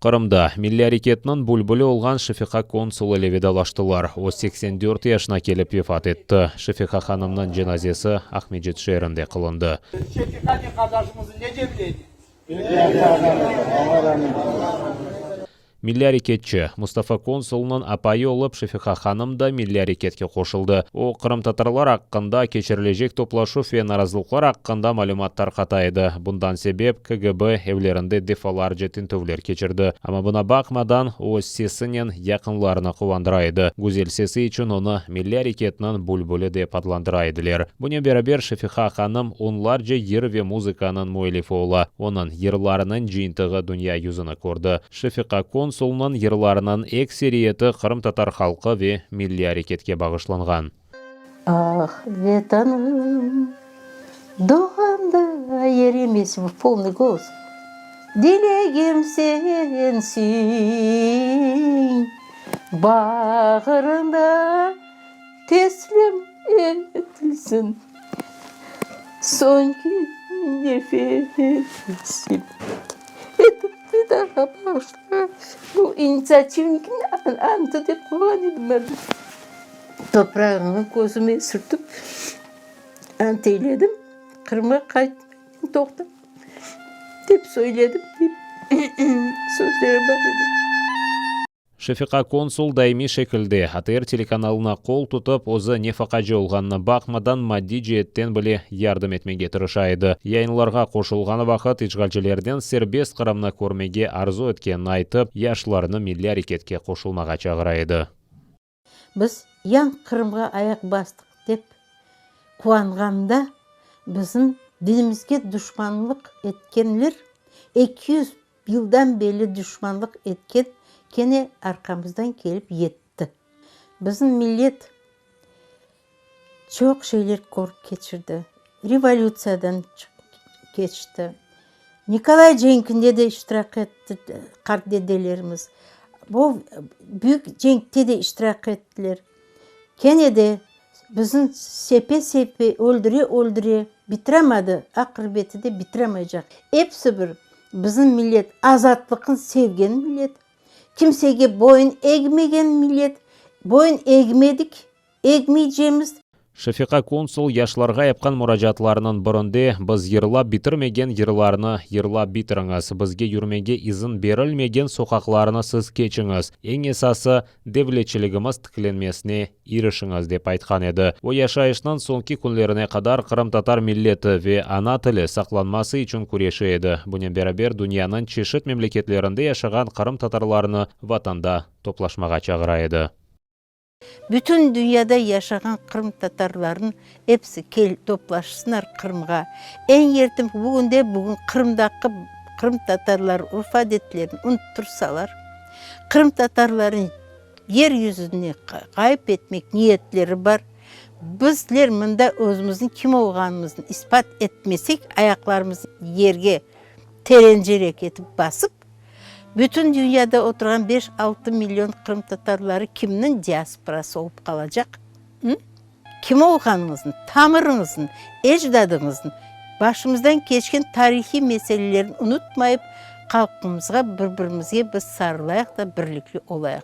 Qırımda milliy areketniñ bülbüli olğan Şefiqa Konsul ile vedalaştılar. O, 84 yaşına kelip vefat etti. Şefiqa hanımnıñ cenazesi Aqmescit şeerinde qılındı. Şefiqanen qardaşımıznı nece bileyik? Milliy areketçi, Mustafa Konsulnıñ apayı olıp Şefiqa hanım da milliy areketke qoşuldı. O, qırımtatarlar aqqında keçirilecek toplaşuv ve narazılıqlar aqqında malümat tarqata edi. Bundan sebep KGB evlerinde defalarca tintüvler keçirdi. Amma buna baqmadan, o, sesinen yaqınlarını quvandıra edi. Güzel sesi içün onı milliy areketniñ bülbüli dep adlandıra ediler. Bunen beraber Şefiqa hanım onlarca yır ve muzıkanıñ müellifi ola. Onıñ yırlarınıñ cıyıntığı dünya yüzüni kördi. Şefiqa Konsulnıñ yırlarınıñ ekseriyeti qırımtatar halqı ve milliy areketke bağışlanğan. Ah, Vetanım, doğğanda yer emes, v polnıy golos, Dilegim sensiñ, bağrıñda teslim etilsin soñki nefesim. Etip fidağa bağışla. Bu initsiativnikni antı dep qoyğan edim ben. Toprağını közüme sürtip ant eyledim, Qırımğa qaytmayım, toqta, dep söyledim, dep sözleri bar edi. Şefiqa Konsul daimiy şekilde ATR telekanalına qol tutıp, özü nefaqacı olğanına baqmadan, maddiy ceetten bile yardım etmege tırışa edi. Yayınlarğa qoşulğanı vaqıt işğalcilerden serbest Qırımnı körmege arzu etkenini aytıp, yaşlarnı milliy areketke qoşulmağa çağıra edi. Biz yañı Qırımğa ayaq bastıq dep quvanğanda, bizim dinimizge duşmanlıq etkenler, 200 yıldan berli duşmanlıq etken, kene arqamızdan kelip yetti. Bizim millet çoq şeyler körip keçirdi, revolütsiyadan keçti, Nikolay cenkinde de iştirak etti qart dedelerimiz, bu büyük cenkte de iştirak ettiler. Kene de bizni sepe-sepe, öldüre-öldüre bitiremadı, aqırbeti de bitiramaycaq. Episi bir bizim millet azatlıqnı sevgen millet, kimsege boyun egmegen millet, boyun egmedik, Egmeycemiz. Şefiqa Konsul yaşlarğa yapqan muracaatlarınıñ birinde, Biz yırlap bitirmegen yırlarnı yırlap bitiriñiz, bizge yürmege izin berilmegen soqaqlarnı siz keçiñiz, eñ esası, devletçiligimiz tiklenmesine irişiñiz, dep aytqan edi. O, yaşayışnıñ soñki künlerine qadar qırımtatar milleti ve ana tili saqlanması içün küreşe edi, bunen beraber dünyanıñ çeşit memleketlerinde yaşağan qırımtatarlarnı Vatanda toplaşmağa çağıra edi. Bütün dünyada yaşağan qırımtatarlarnıñ episi kel toplaşsınlar Qırımğa. Eñ erten bugünde bugün Qırımdaki qırımtatarlar urf-adetlerini unuttursalar, qırımtatarlarnı yer yüzüne ğayıp etmek niyetleri bar. Bizler mında özümüzniñ kim olğanımıznı ispat etmesek, ayaqlarımıznı yerge terencerek etip basıp, Bütün dünyada oturğan beş-altı million qırımtatarları kimniñ diasporası olıp qalacaq? Hı? Kim olğanıñıznı, tamırıñıznı, ecdadıñıznı, başımızdan keçken tarihiy meselelerni unutmayıp, halqımızğa, bir-birimizge biz sarılayıq da birlikli olayıq.